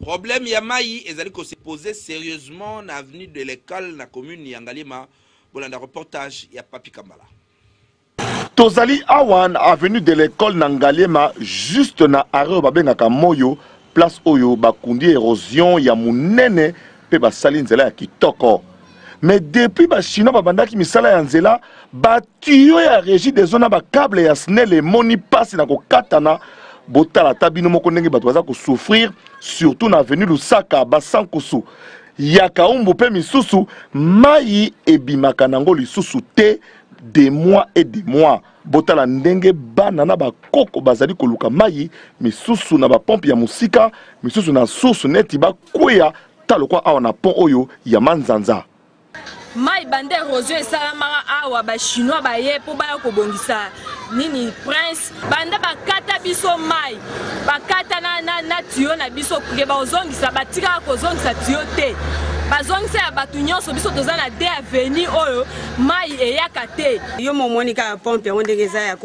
Problème ya mayi ezali ko se poser sérieusement na avenue de l'école na commune ya Ngaliema. Bolanda reportage ya Papi Kambala. Tozali awa na avenue de l'école na Ngaliema, juste na arrêt oyo babengaka Moyo, place oyo bakundi érosion ya monene mpe basali nzela ya kitoko. Mais depuis ba Chinois babandaki misala ya nzela, ba tuyaux ya Régie des eaux na ba câble ya SNEL emoni pasi na kokatana. Botala ata bino moko ndenge bato baza kosouffrir, surtout na avenue Lusaka, Basankusu, ya Kaumbu mpe misusu, mai ebimaka nango lisusu te des mois et des mois. Botala ndenge bana na bakoko bazali koluka mai, misusu na bapompe ya mosika, misusu na source neti bakweya ta lokwa awa na pont oyo ya Manzanza. Mai banda érosion esalamaka awa, bachinois baye mpo baya kobongisa nini prince, banda bakata biso mai, bakata na tuyau na biso ke bazongisa, batikaka kozongisa tuyau te, bazongisa ya bato nyonso. Biso toza na de avenue oyo mai eyaka te. Yo momoni kaka pompe yango ndenge eza ya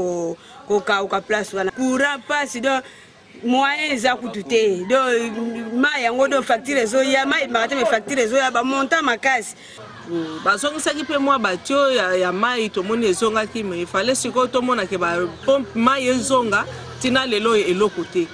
kokauka, place wana courant pasi, donc moyen eza kutu te. Donc mai yango, donc facture ezoya, mai ebimaka te, mais facture ezoya bamontant makasi. Bazongisaki mpe mwa batuyau ya mai, tomoni ezongaki, mais efale sikoyo tomonake bapompe mai ezonga. Ntina lelo oyo eloko te,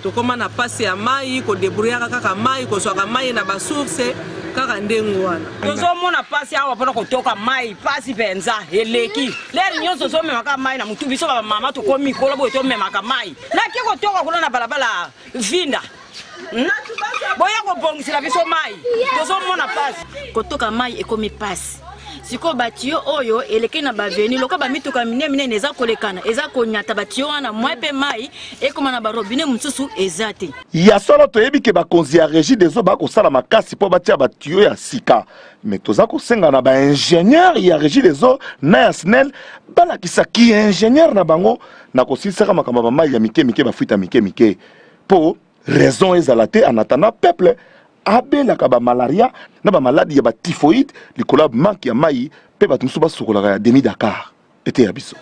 tokóma na pasi ya mai, kodébrouillaka kaka mai, kozwaka mai na basource kaka ndenge wana. Tozomona pasi awa mpona kotoka mai, pasi mpenza eleki. Lere nyonso ozomemaka mai na motu. Biso bamama tokomi mikolo boye, tomemaka mai nake kotoka kuna na balabala vinda. Boya kobongisela biso mai, tozomona pasi. Kotoka mai ekomi pasi. Sikoyo batuyau oyo eleki na baavenue, lokola bamituka minene minene eza kolekana, eza konyata batuyau wana, mwa mpe mai ekóma na barobinet mosusu eza te. Ya solo, toyebi ke bakonzi ya Régie des eaux bakosala makasi mpo batia batuyau ya sika, mais toza kosenga na baingénieur ya Régie des eaux na ya SNEL balakisa ki ingénieur na bango na kosilisaka makambo ya bamai ya mike mike, bafuite ya mike mike, mpo raison ezala te en attendant peuple abelaka bamalaria na bamaladi ya batyphoïde likolo ya manque ya mai, mpe bato mosusu basukolaka ya demi Dakar ete ya biso.